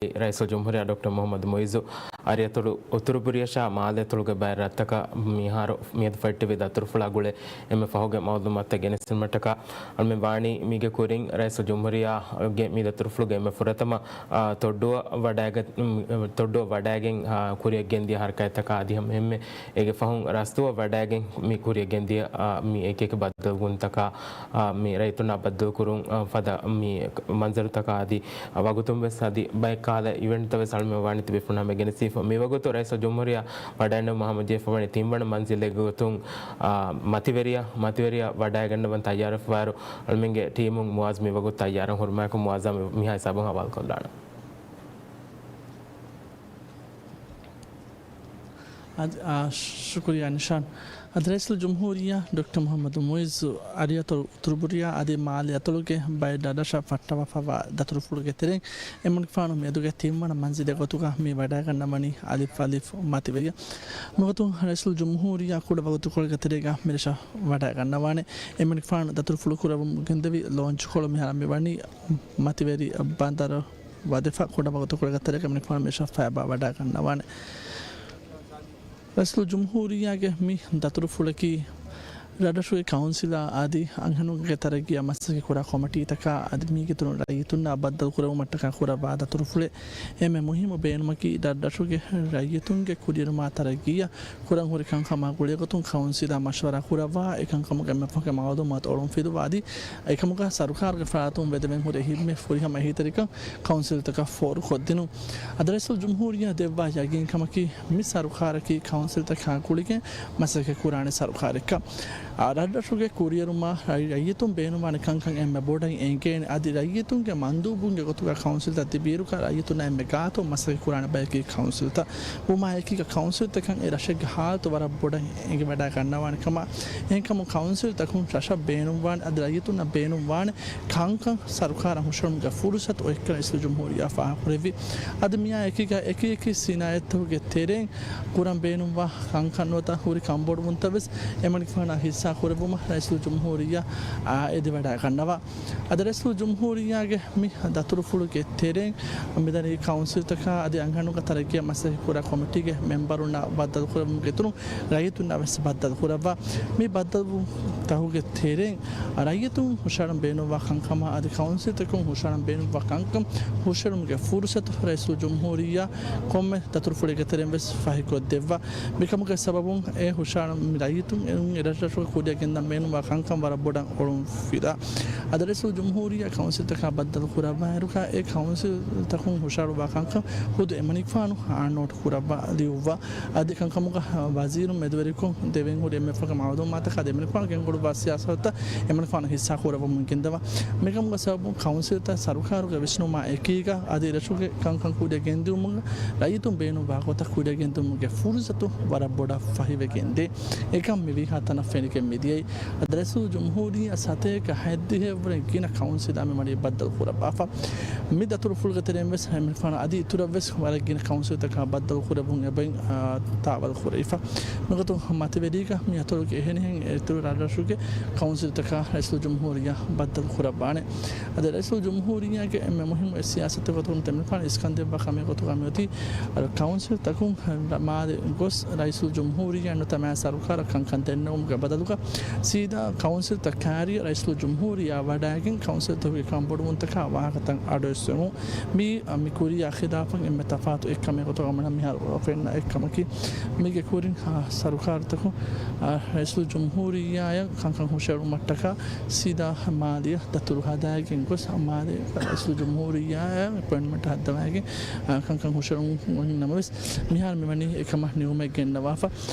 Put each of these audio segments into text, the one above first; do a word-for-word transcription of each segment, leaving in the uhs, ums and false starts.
ރައީސުލްޖުމްހޫރިއްޔާ ޑޮކްޓަރ މުޙައްމަދު މުޢިއްޒު އަރިއަތޮޅު އުތުރުބުރިޔަށާ މާލެއަތޮޅުގެ ބައެއް ރަށްތަކަށް މިހާރު މިއަދު ފޮތްޓެވި ދަތުރުފުޅާ ގުޅޭ އެންމެ ފަހުގެ މައުލޫމާތުތައް ގެނެސްދިނުމަށްޓަކާ އަޅަމެން ވާނީ މީގެ ކުރިން ރައީސުލްޖުމްހޫރިއްޔާގެ މި ދަތުރުފުޅުގެ އެންމެ ފުރަތަމަ، އާ، ތޮއްޑުއަށް ވަޑައިގަ-، ތޮއްޑުއަށް ވަޑައިގެން، އާ، ކުރިއަށް ގެންދިޔަ ހަރަކާތްތަކާ އަދި ހަމަ އެންމެ އޭގެ ފަހުން ރަސްދުއަށް ވަޑައިގެން މި ކުރިއަށް ގެންދިޔަ، އާ، މި އެކި އެކި ބައްދަލުވުންތަކާ، އާ، މި ރައްޔިތުންނާ ބައްދަލުކުރުން، އާ، ފަދަ މި މަންޒަރުތަކާ އަދި ވަގުތުން ވެސް އަދި ބައެއް ކަހަލަ އިވެންޓްތައް ވެސް އަޅަމެން ވާނީ ތިބޭފުޅުންނާ ހަމަ ގެނެސްދީފަ. މިވަގުތު ރައީސުލްޖުމްހޫރިއްޔާ ވަޑައިންނެވުމަށް ހަމަޖެހިފަވަނީ ތިންވަނަ މަންޒިލެއްގެ ގޮތުން، އާ، މަތިވެރިޔާ، މަތިވެރިޔާ ވަޑައިގަންނަވަން ތައްޔާރުވެފަވާއިރު، އަޅަމެންގެ ޓީމުން މުޢާޒް މިވަގުތު ތައްޔާރަށް ހުރުމާއެކު މުޢާޒާ މި-، މިހާ ހިސާބުން ހަވާލުކޮށްލާނަން. އަދި، އާ، ޝުކުރިއްޔާ ނިޝާން. އަދި ރައީސުލްޖުމްހޫރިއްޔާ ޑޮކްޓަރ މުޙައްމަދު މުޢިއްޒު އަރިއަތޮޅު އުތުރުބުރިޔާ އަދި މާލެ އަތޮޅުގެ ބައެއް ރަށްރަށަށް ފައްޓަވާފައިވާ ދަތުރުފުޅުގެ ތެރެއިން އެމަނިކުފާނު މިއަދުގެ ތިންވަނަ މަންޒިލެއް ގޮތުގަ މި ވަޑައިގަންނަވަނީ އަލިފް އަލިފް މަތިވެރިޔާ. މިގޮތުން ރައީސުލްޖުމްހޫރިއްޔާ ކުޑަ ވަގުތުކޮޅެއްގެ ތެރޭގަ މިރަށަށް ވަޑައިގަންނަވާނެ. އެމަނިކުފާނު ދަތުރުފުޅު ކުރައްވަމުން ގެންދެވި ލޯންޗްކޮޅު މިހާރު މިވަނީ މަތިވެރި ބަނދަރު ވަދެފަ ކުޑަ ވަގުތުކޮޅެއްގެ ތެރޭގަ އެމަނިކުފާނު މިރަށަށް ފައިބާ ވަޑައިގަންނަވާނެ. ރައީސުލްޖުމްހޫރިއްޔާގެ މި ދަތުރުފުޅަކީ ރަށްރަށުގެ ކައުންސިލާ އަދި އަންހެނުންގެ ތަރައްގީއާ މަސައްކަތް ކުރާ ކޮމިޓީތަކާ އަދި މީގެ އިތުރުން ރައްޔިތުންނާ ބައްދަލުކުރެވުމަށްޓަކާ ކުރައްވާ ދަތުރުފުޅެއް. އެންމެ މުހިއްމު ބޭނުމަކީ ރަށްރަށުގެ ރައްޔިތުންގެ ކުރިއެރުމާ ތަރައްގީއަށް ކުރަން ހުރި ކަންކަމާ ގުޅޭގޮތުން ކައުންސިލާ މަޝްވަރާ ކުރައްވާ، އެކަންކަމުގެ އެންމެ ފަހުގެ މައުލޫމާތު އޮޅުންފިލުވާ އަދި އެކަމުގަ ސަރުކާރުގެ ފަރާތުން ވެދެވެން ހުރި އެހީމެއް ފުރިހަމަ އެހީތެރިކަން ކައުންސިލްތަކަށް ފޯރުކޮށްދިނުން. އަދި ރައީސުލްޖުމްހޫރިއްޔާ ދެއްވާ ޔަގީންކަމަކީ، މި ސަރުކާރަކީ ކައުންސިލްތަކާ ގުޅިގެން މަސައްކަތް ކުރާނެ ސަރުކާރެއްކަން. އާ، ރަށްރަށުގެ ކުރިއެރުމާ ރައްޔިތުން ބޭނުންވާނެ ކަންކަން އެންމެ ބޮޑަށް އެނގޭނެ. އަދި ރައްޔިތުންގެ މަންދޫބުންގެ ގޮތުގަ ކައުންސިލްތައް ތިބިއިރުގަ ރައްޔިތުންނާ އެންމެ ގާތުން މަސައްކަތް ކުރާނެ ބަޔަކީ ކައުންސިލްތައް. ވުމާއެކީގަ ކައުންސިލްތަކަށް އެ ރަށެއްގެ ހާލަތު ވަރަށް ބޮޑަށް އެނގިވަޑައިގަންނަވާނެ ކަމަށް. އެހެންކަމުން ކައުންސިލްތަކުން ރަށަށް ބޭނުންވާނެ އަދި ރައްޔިތުންނަށް ބޭނުންވާނެ ކަންކަން ސަރުކާރަށް ހުށަހެޅުމުގެ ފުރުސަތު އޮތްކަން ރައީސުލްޖުމްހޫރިއްޔާ ފާހަގަކުރެއްވި. އަދި މިއާ އެކީގަ އެކި އެކި ސިނާއަތްތަކުގެ ތެރެއިން ކުރަން ބޭނުންވާ ކަންކަން ނުވަތަ ހުރި ކަންބޮޑުވުންތައް ވެސް އެމަނިކުފާނާ ހިއްސާ ކުރެއްވުމަށް ރައީސުލްޖުމްހޫރިއްޔާ އާ އެދިވަޑައިގަންނަވާ. އަދި ރައީސުލްޖުމްހޫރިއްޔާގެ މި ދަތުރުފުޅުގެ ތެރެއިން މިދަނީ ކައުންސިލްތަކާ އަދި އަންހެނުންގެ ތަރައްގީއަށް މަސައްކަތް ކުރާ ކޮމިޓީގެ މެމްބަރުންނާ ބައްދަލުކުރެއްވުމުގެ އިތުރުން ރައްޔިތުންނާ ވެސް ބައްދަލުކުރައްވާ. މި ބައްދަލުވުންތަކުގެ ތެރެއިން ރައްޔިތުން ހުށަހަޅަން ބޭނުންވާ ކަންކަމާ އަދި ކައުންސިލްތަކުން ހުށަހަޅަން ބޭނުންވާ ކަންކަން ހުށަހެޅުމުގެ ފުރުސަތު ރައީސުލްޖުމްހޫރިއްޔާ ކޮންމެ ދަތުރުފުޅެއްގެ ތެރެއިން ވެސް ފަހިކޮށްދެއްވާ. މިކަމުގެ ސަބަބުން އެ ހުށަހަޅަން މި ރައްޔިތުން އެ ރަށްރަށުގަ ކުރިއަށް ގެންދަން ބޭނުންވާ ކަންކަން ވަރަށް ބޮޑަށް އޮޅުން ފިލާ. އަދި ރައީސުލްޖުމްހޫރިއްޔާ ކައުންސިލްތަކާ ބައްދަލު ކުރައްވާއިރުގަ އެ ކައުންސިލްތަކުން ހުށަހަޅުއްވާ ކަންކަން ހުދު އެމަނިކުފާނު އާން ނޯޓް ކުރައްވާ ލިޔުއްވާ. އަދި ކަންކަމުގަ ވަޒީރުން މެދުވެރިކޮށް ދެވެން ހުރި އެންމެ ފަހުގެ މައުލޫމާތަކާ އަދި އެމަނިކުފާނު ގެންގުޅުއްވާ ސިޔާސަތުތައް އެމަނިކުފާނު ހިއްސާ ކުރައްވަމުން ގެންދަވާ. މިކަމުގެ ސަބަބުން ކައުންސިލްތައް ސަރުކާރުގެ ވިސްނުމާ އެކީގަ އަދި ރަށުގެ ކަންކަން ކުރިއަށް ގެންދިއުމުގަ ރައްޔިތުން ބޭނުންވާ ގޮތަށް ކުރިއަށް ގެންދިއުމުގެ ފުރުސަތު ވަރަށް ބޮޑަށް ފަހިވެގެންދޭ. އެކަން މިވީހާ ތަނަށް ފެނިގެން މިދިޔައީ. އަދި ރައީސުލްޖުމްހޫރިއްޔާ ސަތޭކަ ހަތްދިހައެއްވުރެ ގިނަ ކައުންސިލާ މި ވަނީ ބައްދަލު ކުރައްވާފަ. މި ދަތުރުފުޅުގެ ތެރެއިން ވެސް އެމަނިކުފާނު އަދި އިތުރަށް ވެސް ވަރަށް ގިނަ ކައުންސިލްތަކާ ބައްދަލު ކުރެއްވުން އެބައިން، އާ، ތާވަލް ކުރެވިފަ. މިގޮތުން މަތިވެރީގަ މި އަތޮޅުގެ އެހެނިހެން އިތުރު ރަށްރަށުގެ ކައުންސިލްތަކާ ރައީސުލްޖުމްހޫރިއްޔާ ބައްދަލު ކުރައްވާނެ. އަދި ރައީސުލްޖުމްހޫރިއްޔާގެ އެންމެ މުހިއްމު އެއް ސިޔާސަތެއް ގޮތުން އެމަނިކުފާނު އިސްކަން ދެއްވާ ކަމެއް ގޮތުގަ މިއޮތީ ކައުންސިލްތަކުން މާލެ ގޮސް ރައީސުލްޖުމްހޫރިއްޔާ ނުވަތަ މާލެ ސަރުކާރަށް ކަންކަން ދެންނެވުމުގެ ބަދަލުގަ ސީދާ ކައުންސިލްތައް ކާރިޔަށް ރައީސުލްޖުމްހޫރިއްޔާ ވަޑައިގެން ކައުންސިލްތަކުގެ ކަންބޮޑުވުންތަކާ ވާހަކަތައް އަޑުއެއްސުމުން މި، މި ކުރިޔާ ޚިލާފަށް އެންމެ ތަފާތު އެއްކަމެއް ގޮތުގަ މަނަ މިހާރު ފެންނަ އެއްކަމަކީ، މީގެ ކުރިން، އާ، ސަރުކާރުތަކުން، އާ، ރައީސުލްޖުމްހޫރިއްޔާއަށް ކަންކަން ހުށަހެޅުމަށްޓަކާ ސީދާ މާލެއަށް ދަތުރު ހަދާގެން ގޮސް، މާލެ ރައީސުލްޖުމްހޫރިއްޔާއަށް އެޕޮއިންޓްމަންޓް ހައްދަވާގެން، އާ، ކަންކަން ހުށަހެޅުން ނަމަވެސް، މިހާރު މިވަނީ އެކަމަށް ނިމުމެއް ގެންނަވާފަ.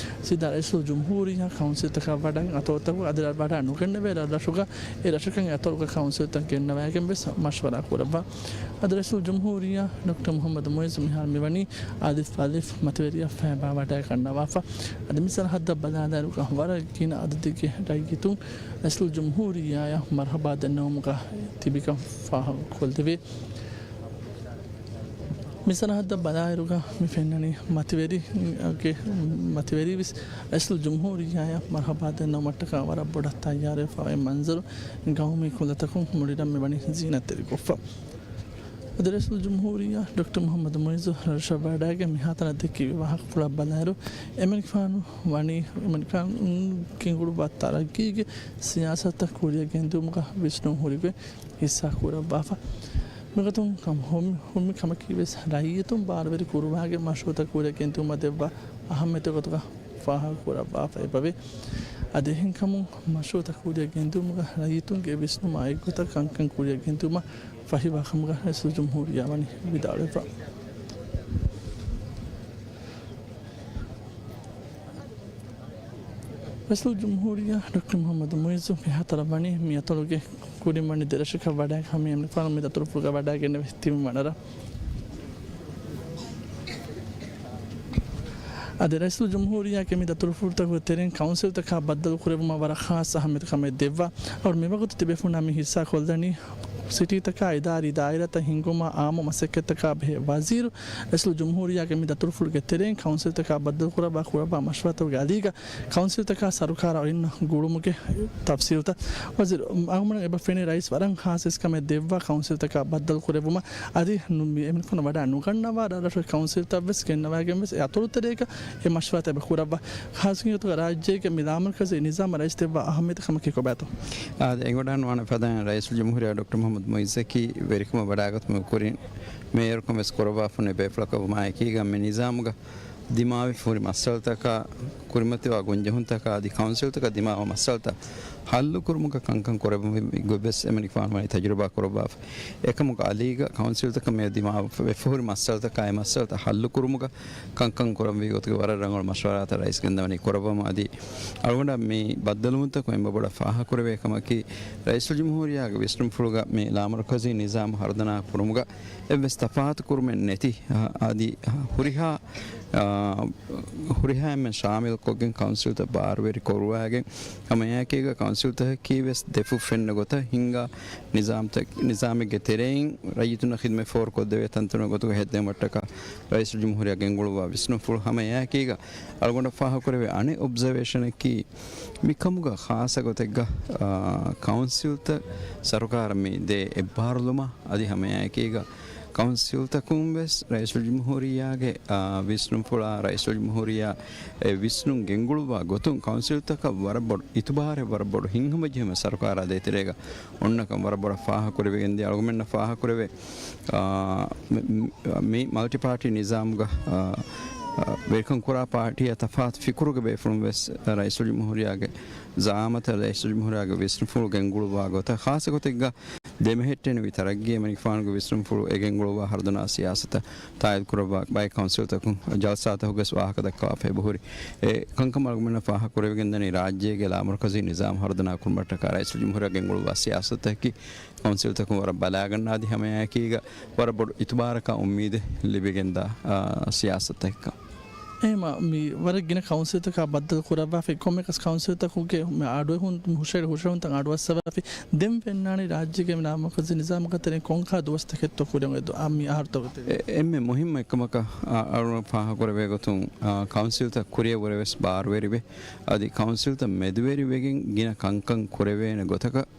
ސީދާ ރައީސުލްޖުމްހޫރިއްޔާ ކައުންސިލްތަކާ ވަޑައި އަތޮޅުތަކު އަދި ވަޑައި ނުގެންނެވޭ ރަށްރަށުގަ އެ ރަށަކަށް އެ އަތޮޅުގެ ކައުންސިލްތައް ގެންނަވައިގެން ވެސް މަޝްވަރާ ކުރައްވާ. އަދި ރައީސުލްޖުމްހޫރިއްޔާ ޑޮކްޓަރ މުޙައްމަދު މުޢިއްޒު މިހާރު މިވަނީ އަލިފް އަލިފް މަތިވެރިޔާ ފައިބާ ވަޑައިގަންނަވާފަ. އަދި މި ސަރަހައްދަށް ބަލާލާއިރުގަ ވަރަށް ގިނަ އަދަދެއްގެ ރައްޔިތުން ރައީސުލްޖުމްހޫރިއްޔާއަށް މަރުޙަބާ ދެންނެވުމުގަ ތިބިކަން ފާހަގަކޮށްލެވޭ. މި ސަރަހައްދަށް ބަލާއިރުގަ މި ފެންނަނީ މަތިވެރި، ގެ މަތިވެރީވެސް ރައީސުލްޖުމްހޫރިއްޔާއަށް މަރުޙަބާ ދެންނެވުމަށްޓަކާ ވަރަށް ބޮޑަށް ތައްޔާރުވެފައި މަންޒަރު ގައުމީ ކުލަތަކުން މުޅި ރަށް މިވަނީ ޒީނަތްތެރިކޮށްފަ. އަދި ރައީސުލްޖުމްހޫރިއްޔާ ޑޮކްޓަރ މުޙައްމަދު މުޢިއްޒު ރަށަށް ވަޑައިގެން މިހާތަނަށް ދެއްކި ވާހަކަފުޅާ ބަލާއިރު، އެމަނިކުފާނު ވަނީ އެމަނިކުފާނު ގެންގުޅުއްވާ ތަރައްގީގެ ސިޔާސަތުތައް ކުރިއަށް ގެންދިއުމުގަ ވިސްނުން ހުރިގޮތް ހިއްސާ ކުރައްވާފަ. މިގޮތުން ކަމް ހުން-، ހުންނަ ކަމަކީވެސް ރައްޔިތުން ބާރުވެރި ކުރުވާގެން މަޝްރޫޢުތައް ކުރިއަށް ގެންދިއުމަށް ދެއްވާ އަހައްމިއްޔަތުގެ ގޮތުގަ ފާހަގަކުރައްވާފައިބަވޭ. އަދި އެހެންކަމުން މަޝްރޫޢުތައް ކުރިއަށް ގެންދިއުމުގަ ރައްޔިތުންގެ ވިސްނުމާ އެއްގޮތަށް ކަންކަން ކުރިއަށް ގެންދިއުމަށް ފަހިވާ ކަމުގަ ރައީސުލްޖުމްހޫރިއްޔާ ވަނީ ވިދާޅުވެފަ. ރައީސުލްޖުމްހޫރިއްޔާ ޑޮކްޓަރ މުޙައްމަދު މުޢިއްޒު މިހާތަނަށް ވަނީ މި އަތޮޅުގެ ކުރިން ވަނީ ދެރަށަކަށް ވަޑައިގެން ހަމަ އެމަނިކުފާނު މި ދަތުރުފުޅުގަ ވަޑައިގެންނެވި ތިން ވަނަ ރަށް. އަދި ރައީސުލްޖުމްހޫރިއްޔާގެ މި ދަތުރުފުޅުތަކުގެ ތެރެއިން ކައުންސިލްތަކާ ބައްދަލުކުރެއްވުމަށް ވަރަށް ޚާއްޞަ އަހައްމިއްޔަތު ކަމެއް ދެއްވާ. އަޅުގަނޑު މިވަގުތު ތިބޭފުޅުންނާ މި ހިއްސާކޮށްލަނީ ސިޓީތަކާ އިދާރީ ދާއިރާތައް ހިންގުމަށް އާއްމު މަސައްކަތްތަކާ ބެހޭ ވަޒީރު ރައީސުލްޖުމްހޫރިއްޔާގެ މި ދަތުރުފުޅުގެ ތެރެއިން ކައުންސިލްތަކާ ބައްދަލުކުރައްވާ ކުރައްވާ މަޝްވަރާތަކުގެ އަލީގަ ކައުންސިލްތަކާ ސަރުކާރާ އޮތްނަ ގުޅުމުގެ ތަފްސީލުތައް. ވަޒީރު، އަޅުގަނޑުމެން އެބަ ފެނޭ ރައީސް ވަރަށް ޚާއްޞަ ކަމެއް ދެއްވާ ކައުންސިލްތަކާ ބައްދަލު ކުރެއްވުމަށް. އަދި ނު-، މި އެމަނިކުފާނު ވަޑައި ނުގަންނަވާ ރަށްރަށުގެ ކައުންސިލްތައް ވެސް ގެންނަވައިގެން ވެސް އެ އަތޮޅު ތެރޭގަ އެ މަޝްވަރާތައް އެބަ ކުރައްވާ. ޚާއްޞަ ގޮތުގަ ރާއްޖޭގެ މި ލާމަރުކަޒީ ނިޒާމަށް ރައީސް ދެއްވާ އަހައްމިއްޔަތަށް ކަމަކީ ކޮބާތޯ؟ އާދެ، އެނގިވަޑައިގަންނަވާނެ ފަދައިން ރައީސުލްޖުމްހޫރިއްޔާ ޑޮކްޓަރ މުޙައްމަދު މުޢިއްޒަކީ ވެރިކަމަށް ވަޑައިގަތުމުގެ ކުރިން މޭޔަރުކަން ވެސް ކުރައްވާފަ ހުންނެވި ބޭފުޅަކަށް ވުމާއެކީގަ މި ނިޒާމުގަ ދިމާވެފަ ހުރި މައްސަލަތަކާ، ކުރިމަތިވާ ގޮންޖެހުންތަކާ އަދި ކައުންސިލްތަކަށް ދިމާވާ މައްސަލަތައް ހައްލުކުރުމުގަ ކަންކަން ކުރެއްވުމުގެ ގޮތްވެސް އެމަނިކުފާނު ވަނީ ތަޖުރިބާ ކުރައްވާފަ. އެކަމުގެ އަލީގަ ކައުންސިލްތަކަށް މިއަދު ދިމާވެފަ ހުރި މައްސަލަތަކާ އެ މައްސަލަތައް ހައްލުކުރުމުގަ ކަންކަން ކުރަންވީ ގޮތުގެ ވަރަށް ރަނގަޅު މަޝްވަރާތައް ރައީސް ގެންދަވަނީ ކުރައްވަމުން. އަދި އަޅުގަނޑަށް މި ބައްދަލުވުންތަކުން އެންމެ ބޮޑަށް ފާހަގަކުރެވޭ ކަމަކީ، ރައީސުލްޖުމްހޫރިއްޔާގެ ވިސްނުންފުޅުގަ މި ލާމަރުކަޒީ ނިޒާމް ހަރުދަނާ ކުރުމުގަ އެއްވެސް ތަފާތު ކުރުމެއް ނެތި، އަ-، އަދި ހުރިހާ، އާ، ހުރިހާ އެންމެން ޝާމިލްކޮށްގެން ކައުންސިލްތައް ބާރުވެރި ކުރުވާގެން ހަމައެއާއެކީގަ ކައުންސިލްތަކަކީ ވެސް ދެފުށް ފެންނަ ގޮތަށް ހިންގާ ނިޒާމްތައް، ނިޒާމެއްގެ ތެރެއިން ރައްޔިތުންނަށް ޚިދުމަތް ފޯރުކޮށްދެވޭ ތަންތަނުގެ ގޮތުގަ ހެއްދެވުމަށްޓަކާ ރައީސުލްޖުމްހޫރިއްޔާ ގެންގުޅުއްވާ ވިސްނުންފުޅު ހަމައެއާއެކީގަ އަޅުގަނޑަށް ފާހަގަކުރެވޭ އަނެއް އޮބްޒަވޭޝަނަކީ، މިކަމުގަ ޚާއްޞަ ގޮތެއްގަ، އާ، ކައުންސިލްތައް ސަރުކާރަށް މި ދޭ އެއްބާރުލުމާ އަދި ހަމައެއާއެކީގަ ކައުންސިލްތަކުން ވެސް ރައީސުލްޖުމްހޫރިއްޔާގެ، އާ، ވިސްނުންފުޅާ ރައީސުލްޖުމްހޫރިއްޔާ އެ ވިސްނުން ގެންގުޅުއްވާ ގޮތުން ކައުންސިލްތަކަށް ވަރަށް ބޮޑު އިތުބާރެއް، ވަރަށް ބޮޑު ހިތްހަމަޖެހުމެއް ސަރުކާރާ ދޭތެރޭގަ އޮންނަކަން ވަރަށް ބޮޑަށް ފާހަގަކުރެވިގެންދިޔަ. އަޅުގަނޑުމެންނަށް ފާހަގަކުރެވޭ، އާ، މި، މި، މި މަލްޓިޕާޓީ ނިޒާމުގަ، އާ، އާ، ވެރިކަން ކުރާ ޕާޓީއާ ތަފާތު ފިކުރުގެ ބޭފުޅުން ވެސް ރައީސުލްޖުމްހޫރިއްޔާގެ ޒައާމަތަށް ރައީސުލްޖުމްހޫރިއްޔާގެ ވިސްނުންފުޅު ގެންގުޅުއްވާ ގޮތަށް ޚާއްޞަ ގޮތެއްގަ ދެމެހެއްޓޭނެވި ތަރައްގީ އެމަނިކުފާނުގެ ވިސްނުންފުޅު އެ ގެންގުޅުއްވާ ހަރުދަނާ ސިޔާސަތަށް ތާއީދުކުރައްވާ ބައެއް ކައުންސިލްތަކުން ޖަލްސާތަކުގަވެސް ވާހަކަ ދައްކަވާފަ އެބަހުރި. އެ ކަންކަމަށް އަޅުގަނޑަށް ފާހަގަކުރެވިގެންދަނީ ރާއްޖޭގެ ލާމަރުކަޒީ ނިޒާމް ހަރުދަނާ ކުރުމަށްޓަކާ ރައީސުލްޖުމްހޫރިއްޔާ ގެންގުޅުއްވާ ސިޔާސަތަކީ ކައުންސިލްތަކުން ވަރަށް ބަލާގަންނަ އަދި ހަމައެއާއެކީގަ ވަރަށް ބޮޑު އިތުބާރަކާ އުއްމީދެއް ލިބިގެންދާ، އާ، ސިޔާސަތެއްކަން. އެހެންމަ މި ވަރަށް ގިނަ ކައުންސިލްތަކާ ބައްދަލު ކުރައްވާފައި، ކޮންމެއަކަސް ކައުންސިލްތަކުގެ މި އަޑުއެހުން ހުށަހެޅި ހުށަހެޅުންތައް އަޑުއައްސަވާފައި، ދެން ފެންނާނީ ރާއްޖޭގެ މި ނާމުކަޒީ ނިޒާމުގެ ތެރެއިން ކޮންކަހަލަ ދުވަސްތަކެއްތޯ ކުރިއަށް އޮތް ދު-، އާ، މި އަހަރުތަކުގެ ތެރެއިން. އެ-، އެންމެ މުހިއްމު އެއްކަމަކަށް، އާ، އަޅުގަނޑު ފާހަގަކުރެވޭ ގޮތުން، އާ، ކައުންސިލްތައް ކުރިއަށްވުރެ ވެސް ބާރުވެރިވެ، އަދި ކައުންސިލްތައް މެދުވެރިވެގެން ގިނަ ކަންކަން ކުރެވޭނެ ގޮތަކަށް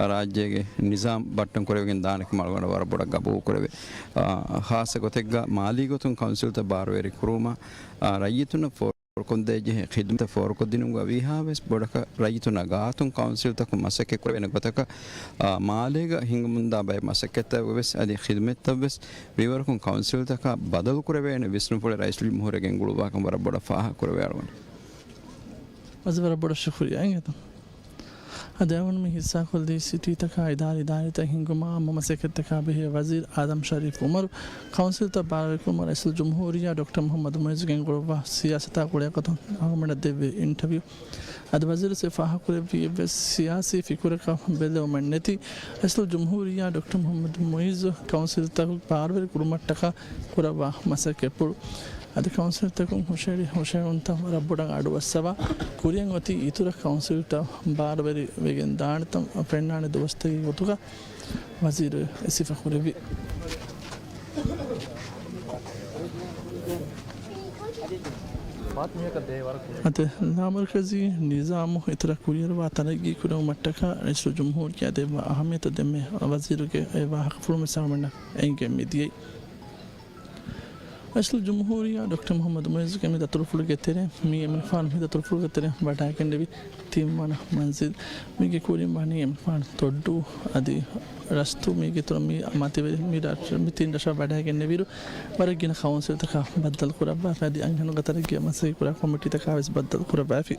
ރާއްޖޭގެ ނިޒާމް ބައްޓަން ކުރެވިގެން ދާނެ ކަމަށް އަޅުގަނޑަށް ވަރަށް ބޮޑަށް ގަބޫލު ކުރެވޭ. އާ، ޚާއްޞަ ގޮތެއްގަ މާލީ ގޮތުން ކައުންސިލްތައް ބާރުވެރި ކުރުމަށް، އާ، ރައްޔިތުންނަށް ފޯރުކޮށްދޭޖެހޭ ޚިދުމަތްތައް ފޯރުކޮށްދިނުމުގަ ވީހާވެސް ބޮޑަކަށް ރައްޔިތުންނާ ގާތުން ކައުންސިލްތަކުން މަސައްކަތް ކުރެވޭނެ ގޮތަކަށް، އާ، މާލޭގަ ހިނގަމުންދާ ބައެއް މަސައްކަތްތަކުގަވެސް އަދި ޚިދުމަތްތައްވެސް މިވަރަކުން ކައުންސިލްތަކާ ބަދަލުކުރެވޭނެ ވިސްނުންފުޅެއް ރައީސުލްޖުމްހޫރިއްޔާ ގެންގުޅުއްވާކަން ވަރަށް ބޮޑަށް ފާހަގަކުރެވޭ އަޅުގަނޑު. ވަޒީރު ވަރަށް ބޮޑަށް ޝުކުރިއްޔާ އިނގޭތަ. އަދި އަޅުގަނޑު މި ހިއްސާކޮށްލީ ސިޓީތަކާ އިދާރީ ދާއިރާތައް ހިންގުމާ އާއްމު މަސައްކަތްތަކާ ބެހޭ ވަޒީރު އާދަމް ޝަރީފް އުމަރު، ކައުންސިލްތައް ބާރުވެރިކުރުމަށް ރައީސުލްޖުމްހޫރިއްޔާ ޑޮކްޓަރ މުޙައްމަދު މުޢިއްޒު ގެންގުޅުއްވާ ސިޔާސަތާ ގުޅޭގޮތުން އަޅުގަނޑަށް ދެއްވި އިންޓަވިއު. އަދި ވަޒީރު އެ ފާހަގަކުރެއްވީ އެއްވެސް ސިޔާސީ ފިކުރަކަށް ބެއްލެވުމެއް ނެތި، ރައީސުލްޖުމްހޫރިއްޔާ ޑޮކްޓަރ މުޙައްމަދު މުޢިއްޒު ކައުންސިލްތަކު ބާރުވެރި ކުރުމަށްޓަކާ ކުރައްވާ މަސައްކަތްޕުޅު. އަދި ކައުންސިލްތަކުން ހުށަހެޅި ހުށަހެޅުންތައް ވަރަށް ބޮޑަށް އަޑުއައްސަވާ، ކުރިއަށް އޮތީ އިތުރަށް ކައުންސިލްތައް ބާރުވެރި ވެގެން ދާނެތަން ފެންނާނެ ދުވަސްތަކެއް ގޮތުގަ ވަޒީރު އެ ސިފަ ކުރެއްވި. އަދި ލާމަރުކަޒީ ނިޒާމު އިތުރަށް ކުރިއަރުވާ ތަރައްގީ ކުރެވުމަށްޓަކާ ރައީސުލްޖުމްހޫރިއްޔާ ދެއްވާ އަހައްމިއްޔަތު ދެންމެ ވަޒީރުގެ ވާހަކަފުޅުން ވެސް އަޅުގަނޑަށް އެނގެން މިދިޔައީ. ރައީސުލްޖުމްހޫރިއްޔާ ޑޮކްޓަރ މުޙައްމަދު މުޢިއްޒުގެ މި ދަތުރުފުޅުގެ ތެރެއިން މި އެމިނިފާނު މި ދަތުރުފުޅުގެ ތެރެއިން ވަޑައިގެންނެވި ތިންވަނަ މަންޒިލް. މީގެ ކުރިން ވަނީ އެމިނިފާނު ތޮއްޑޫ އަދި ރަސްތޫ. މީގެ އިތުރަށް މި މަތިވެރި މި ރަށް-، މި ތިން ރަށަށް ވަޑައިގެންނެވިއިރު ވަރަށް ގިނަ ކައުންސިލްތަކާ ބައްދަލު ކުރައްވާފަ އަދި އަންހެނުންގެ ތަރައްގީއަށް މަސައްކަތް ކުރާ ކޮމިޓީތަކާ ވެސް ބައްދަލު ކުރައްވާފި.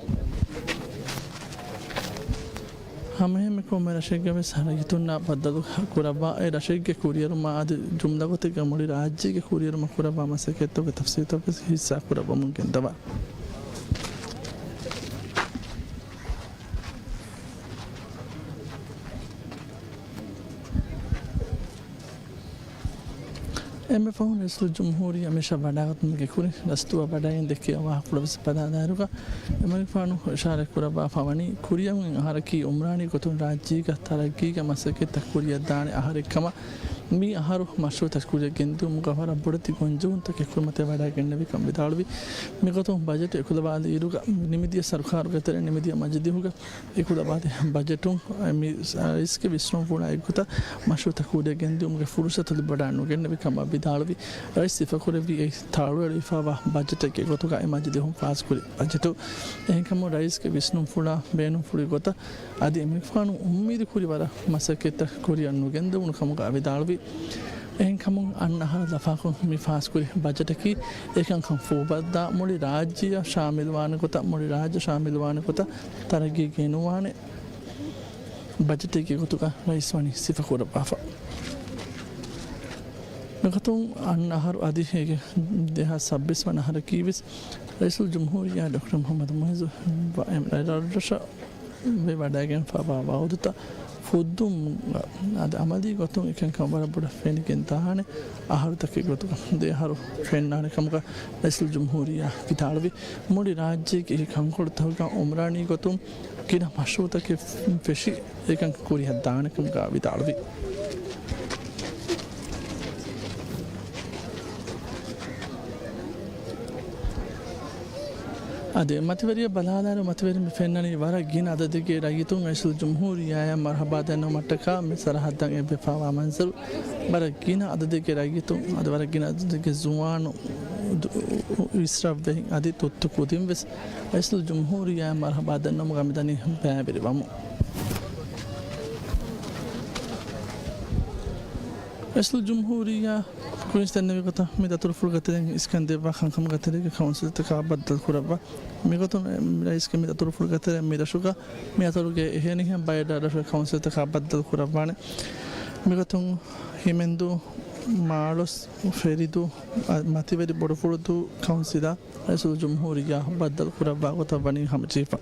ހަމައެހެންމެ ކޮންމެ ރަށެއްގަ ވެސް ރައްޔިތުންނާ ބައްދަލު ކުރައްވާ އެ ރަށެއްގެ ކުރިއެރުމާ އަދި ޖުމްލަ ގޮތެއްގަ މުޅި ރާއްޖޭގެ ކުރިއެރުމަށް ކުރައްވާ މަސައްކަތްތަކުގެ ތަފްސީލްތައް ވެސް ހިއްސާ ކުރައްވަމުން ގެންދަވާ. އެންމެ ފަހުން ރައީސުލްޖުމްހޫރިއްޔާ މި ރަށަށް ވަޑައިގަތުމުގެ ކުރިން ރަސްތޫއަށް ވަޑައިގެން ދެއްކި ވާހަކަފުޅު ވެސް ބަލާލާއިރުގަ، އެމަނިކުފާނު އިޝާރާތް ކުރައްވާފަ ވަނީ، ކުރިއަށް އޮތް އަހަރަކީ އުމްރާނީ ގޮތުން ރާއްޖޭގަ ތަރައްގީގެ މަސައްކަތްތައް ކުރިއަށް ދާނެ އަހަރެއް ކަމަށް. މި އަހަރު މަޝްރޫއުތައް ކުރިއަށް ގެންދިއުމުގަ ވަރަށް ބޮޑެތި ގޮންޖެހުންތަކެއް ކުރިމަތިވެ ވަޑައިގެންނެވިކަން ވިދާޅުވި. މިގޮތުން ބަޖެޓު އެކުލަވާލިއިރުގަ ނިމިދިޔަ ސަރުކާރުގެ ތެރެއިން ނިމިދިޔަ މަޖިލީހުގަ އެކުލަވާދި ބަޖެޓުން މި ރައީސްގެ ވިސްނުންފުޅާ އެއްގޮތަށް މަޝްރޫއުތައް ކުރިއަށް ގެންދިއުމުގެ ފުރުސަތު ލިބިވަޑައިނުގެންނެވި ކަމަށް ވިދާޅުވި. ރައީސް ސިފަކުރެއްވި އެ ތާޅުއެޅިފައިވާ ބަޖެޓެއްގެ ގޮތުގަ އެ މަޖިލީހުން ފާސްކުރި ބަޖެޓު. އެހެންކަމުން ރައީސްގެ ވިސްނުންފުޅާ ބޭނުންފުޅުގެ ގޮތަށް އަދި އެމަނިކުފާނު އުއްމީދު ކުރި ވަރަށް މަސައްކަތްތައް ކުރިއަށް ނުގެންދެވުނު ކަމުގަ ވިދާޅުވި. އެހެންކަމުން އަންނަ އަހަރަށް ލަފާކޮށް މި ފާސްކުރި ބަޖެޓަކީ އެކަންކަން ފޫބައްދާ މުޅި ރާއްޖެއަށް ޝާމިލުވާނެ ގޮތަށް، މުޅި ރާއްޖެ ޝާމިލުވާނެ ގޮތަށް ތަރައްގީ ގެނުވާނެ ބަޖެޓެއްގެ ގޮތުގަ ރައީސް ވަނީ ސިފަކުރައްވާފަ. މިގޮތުން އަންނަ އަހަރު އަދި އޭގެ ދެހާސް ސައްބީސް ވަނަ އަހަރަކީ ވެސް ރައީސުލްޖުމްހޫރިއްޔާ ޑޮކްޓަރ މުޙައްމަދު މުޢިއްޒު ވަ-، އެ-، ރަށްރަށަށް ވެ ވަޑައިގެންފައިވާ ވައުދުތައް ފުއްދުން އަދި އަމަލީ ގޮތުން އެކަންކަން ވަރަށް ބޮޑަށް ފެނިގެން ދާނެ އަހަރުތަކެއް ގޮތުގަ ދެ އަހަރު ފެންނާނެ ކަމުގަ ރައީސުލްޖުމްހޫރިއްޔާ ވިދާޅުވި. މުޅި ރާއްޖޭގެ އެކި ކަންކޮޅުތަކުގަ އުމްރާނީ ގޮތުން ގިނަ މަޝްރޫއުތަކެއް ފެށި އެކަން ކުރިއަށް ދާނެ ކަމުގަ ވިދާޅުވި. އަދި މަތިވެރިޔަށް ބަލާލާއިރު، މަތިވެރިން މި ފެންނަނީ ވަރަށް ގިނަ އަދަދެއްގެ ރައްޔިތުން ރައީސުލްޖުމްހޫރިއްޔާއަށް މަރުޙަބާ ދަންނަވުމަށްޓަކާ މި ސަރަޙައްދަށް އެބަފާވާ މަންޒަރު. ވަރަށް ގިނަ އަދަދެއްގެ ރައްޔިތުން، އަދި ވަރަށް ގިނަ އަދަދެއްގެ ޒުވާނު އިސްރާފްވެހިން އަދި ތުއްތު ކުދިން ވެސް ރައީސުލްޖުމްހޫރިއްޔާއަށް މަރުޙަބާ ދަންނަވުމުގަ މިދަނީ ބައިވެރިވަމުން. ރައީސުލްޖުމްހޫރިއްޔާ ކުރިން ދެންނެވި ގޮތަށް މި ދަތުރުފުޅުގެ ތެރެއިން އިސްކަން ދެއްވާ ކަންކަމުގެ ތެރޭގަ ކައުންސިލްތަކާ ބައްދަލު ކުރައްވާ. މިގޮތުން ރައީސްގެ މި ދަތުރުފުޅުގެ ތެރެއިން މި ރަށުގަ މި އަތޮޅުގެ އެހެނިހެން ބައެއް ރަށްރަށުގެ ކައުންސިލްތަކާ ބައްދަލު ކުރައްވާނެ. މިގޮތުން ހިމެންދޫ، މާޅޮސް، ފެރިދޫ، މަތިވެރި ބޮޑުފުޅުދޫ ކައުންސިލާ ރައީސުލްޖުމްހޫރިއްޔާ ބައްދަލު ކުރައްވާ ގޮތަށް ވަނީ ހަމަޖެހިފަ.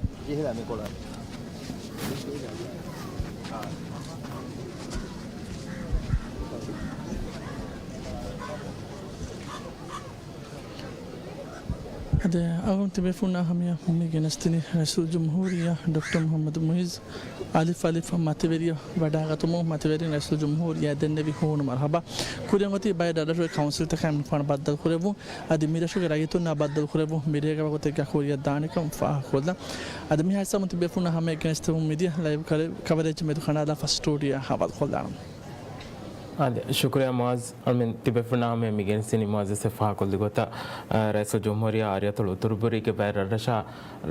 އަދި އަޅުގަނޑު ތިބޭފުޅުންނާ ހަމަޔަށް މި ގެނެސްދިނީ ރައީސުލްޖުމްހޫރިއްޔާ ޑޮކްޓަރ މުޙައްމަދު މުޢިއްޒު އަލިފް އަލިފް މަތިވެރިޔަށް ވަޑައިގަތުމުން މަތިވެރިން ރައީސުލްޖުމްހޫރިއްޔާ ދެންނެވި ހޫނު މަރުޙަބާ. ކުރިއަށް އޮތީ ބައެއް ރަށްރަށުގެ ކައުންސިލްތަކާ އެމަނިކުފާނު ބައްދަލު ކުރެއްވުން. އަދި މި ރަށުގެ ރައްޔިތުންނާ ބައްދަލު ކުރެއްވުން މި ރޭގަ ވަގުތެއްގަ ކުރިއަށް ދާނެކަން ފާހަގަކޮށްލަން. އަދި މި ހާދިސާ މުތިބޭފުޅުންނާ ހަމަޔަށް ގެނެސްދެމުން މިދިޔަ ލައިވް ކަރެ-، ކަވަރޭޖް މެދު ކަނޑާލާފަ ސްޓޫޑިއޯއާ ހަވާލުކޮށްލާނަން. އާދެ، ޝުކުރިއްޔާ މުޢާޒް. އަޅުމެން ތިބޭފުޅުންނާ ހަމަޔަށް މި ގެނެސްދިނީ މުޢާޒް އެސް އެފް ފާހަގަކޮށްލި ގޮތަށް، އަ، ރައީސުލްޖުމްހޫރިއްޔާ އަރިއަތޮޅު އުތުރުބުރީގެ ބައެއް ރަށްރަށާ،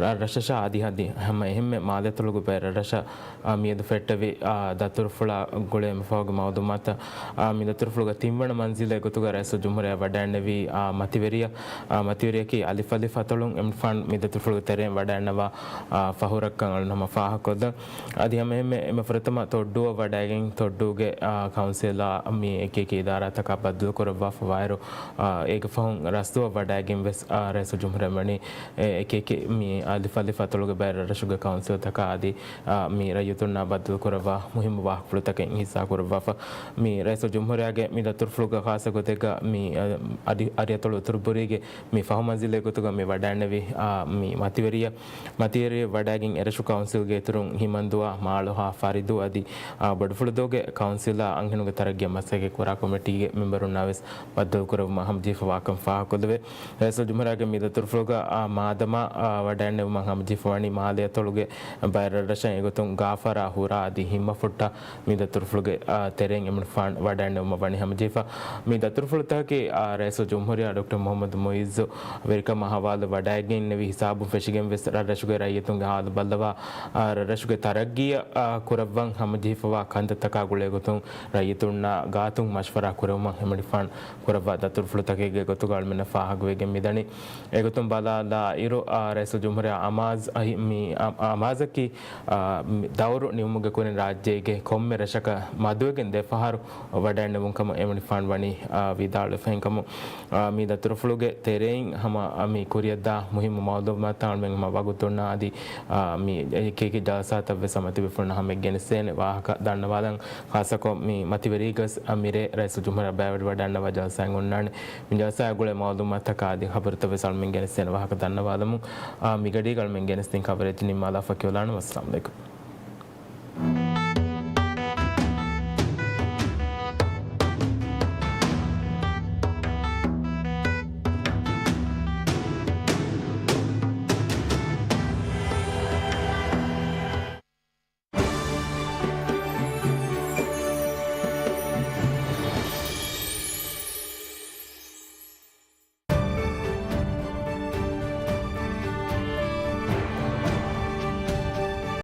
ރަށްރަށަށާ އަދި އަދި ހަމަ އެހެންމެ މާލެއަތޮޅުގެ ބައެއް ރަށްރަށަށް، އަ، މިއަދު ފެއްޓެވި، އަ، ދަތުރުފުޅާ ގުޅޭ އެންމެ ފަހުގެ މައުލޫމާތަށް، އަ، މި ދަތުރުފުޅުގެ ތިންވަނަ މަންޒިލެއް ގޮތުގަ ރައީސުލްޖުމްހޫރިއްޔާ ވަޑައިންނެވީ، އަ، މަތިވެރިޔަށް، އަ، މަތިވެރިޔަކީ އަލިފް އަލިފް އަތޮޅުން އެމަނިކުފާނު މި ދަތުރުފުޅުގެ ތެރެއިން ވަޑައިންނަވާ، އަ، ފަހުރަށްކަން އަޅުން ހަމަ ފާހަގަކޮށްލަން. އަދި ހަމައެހެންމެ އެންމެ ފުރަތަމަ ތޮއްޑޫއަށް ވަޑައިގެން، ތޮއްޑޫގެ، އާ، ކައުންސިލާ މި އެކި އެކި އިދާރާތަކާ ބައްދަލުކުރައްވާފަ ވާއިރު، އާ، އޭގެ ފަހުން ރަސްދޫއަށް ވަޑައިގެން ވެސް، އާ، ރައީސުލްޖުމްހޫރިއްޔާ ވަނީ އެ އެކި އެކި މި އަލިފް އަލިފް އަތޮޅުގެ ބައެއް ރަށްރަށުގެ ކައުންސިލްތަކާ އަދި، އާ، މި ރައްޔިތުންނާ ބައްދަލުކުރައްވާ މުހިއްމު ވާހަކަފުޅުތަކެއް ހިއްސާކުރައްވާފަ. މި ރައީސުލްޖުމްހޫރިއްޔާގެ މި ދަތުރުފުޅުގަ ޚާއްޞަ ގޮތެއްގަ މި، އަ، އަދި އަރިއަތޮޅު އުތުރުބުރީގެ މި ފަހު މަންޒިލެއް ގޮތުގަ މި ވަޑައިންނެވި، އާ، މި މަތިވެރިޔަށް، މަތިވެރިޔަށް ވަޑައިގެން އެރަށު ކައުންސިލްގެ އިތުރުން ހިމަންދުއާ، މާޅޮހާ، ފަރިދޫ އަދި، އާ، ބޮޑުފުޅުދޫގެ ކައުންސިލާ އަންހެނުންގެ ތަރައްގީ މަސައްކަތް ކުރާ ކޮމިޓީގެ މެމްބަރުންނާ ވެސް ބައްދަލުކުރެއްވުމަށް ހަމަޖެހިފަ ވާކަން ފާހަގަކޮށްލެވޭ. ރައީސުލްޖުމްހޫރިއްޔާގެ މި ދަތުރުފުޅުގަ، އާ، މާދަމާ، އާ، ވަޑައިގެންނެވުމަށް ހަމަޖެހިފަ ވަނީ މާލެއަތޮޅުގެ ބައެއް ރަށްރަށަށް. އެގޮތުން ގާފާރާ ހުރާ އަދި ހިންމަފުއްޓާ މި ދަތުރުފުޅުގެ، އާ، ތެރެއިން އެމަނިކުފާނު ވަޑައިގެންނެވުމަށް ވަނީ ހަމަޖެހިފަ. މި ދަތުރުފުޅުތަކަކީ، އާ، ރައީސުލްޖުމްހޫރިއްޔާ ޑޮކްޓަރ މުޙައްމަދު މުޢިއްޒު ވެރިކަމާ ހަވާލު ވަޑައިގެންނެވި ހިސާބުން ފެށިގެން ވެސް ރަށްރަށުގެ ރައްޔިތުންގެ ހާލު ބައްލަވާ، އާ، ރަށްރަށުގެ ތަރައްގީއަށް، އާ، ކުރައްވަން ހަމަޖެހިފަވާ ކަންތައްތަކާ ގުޅޭގޮތުން ރައްޔިތުންނާ ގާތުން މަޝްވަރާ ކުރެވުމަށް އެމަނިކުފާނު ކުރައްވާ ދަތުރުފުޅުތަކެއްގެ ގޮތުގަ އަޅުމެންނަށް ފާހަގަވެގެން މިދަނީ. އެގޮތުން ބަލާލާއިރު، އާ، ރައީސުލްޖުމްހޫރިއްޔާ އަމާޒް އަހި-، މި އަ-، އަމާޒަކީ، އާ، މި ދައުރު ނިމުމުގެ ކުރިން ރާއްޖޭގެ ކޮންމެ ރަށަކަށް މަދުވެގެން ދެފަހަރު ވަޑައިގެންނެވުން ކަމަށް އެމަނިކުފާނު ވަނީ، އާ، ވިދާޅުވެފަ. އެހެންކަމުން، އާ، މި ދަތުރުފުޅުގެ ތެރެއިން ހަމަ، އާ، މި ކުރިއަށްދާ މުހިއްމު މައުލޫމާތު އަޅުމެން ހަމަ ވަގުތުންނާ އަދި، އާ، މި އެކިއެކި ޖަލްސާތައް ވެސް މަތިވެފުޅުންނަށް ހަމައެއް ގެނެސްދޭނެ ވާހަކަ ދަންނަވާލަން. ޚާއްޞަކޮށް މި މަތިވެރީގަސް އަ، މިރޭ ރައީސުލްޖުމްހޫރިއްޔާ ބައިވެރިވަޑައިގަންނަވާ ޖަލްސާއެއް އޮންނާނެ. މި ޖަލްސާއާ ގުޅޭ މައުލޫމާތުތަކާ އަދި ޚަބަރުތައް ވެސް އަޅުމެން ގެނެސްދޭނެ ވާހަކަ ދަންނަވާލަމުން، އާ، މިގަޑީގަ އަޅުމެން ގެނެސްދިން ޚަބަރެއް ނިންމާލާފަ ކިޔުލާނަން. ވައްސަލާމް އަލައިކުމް.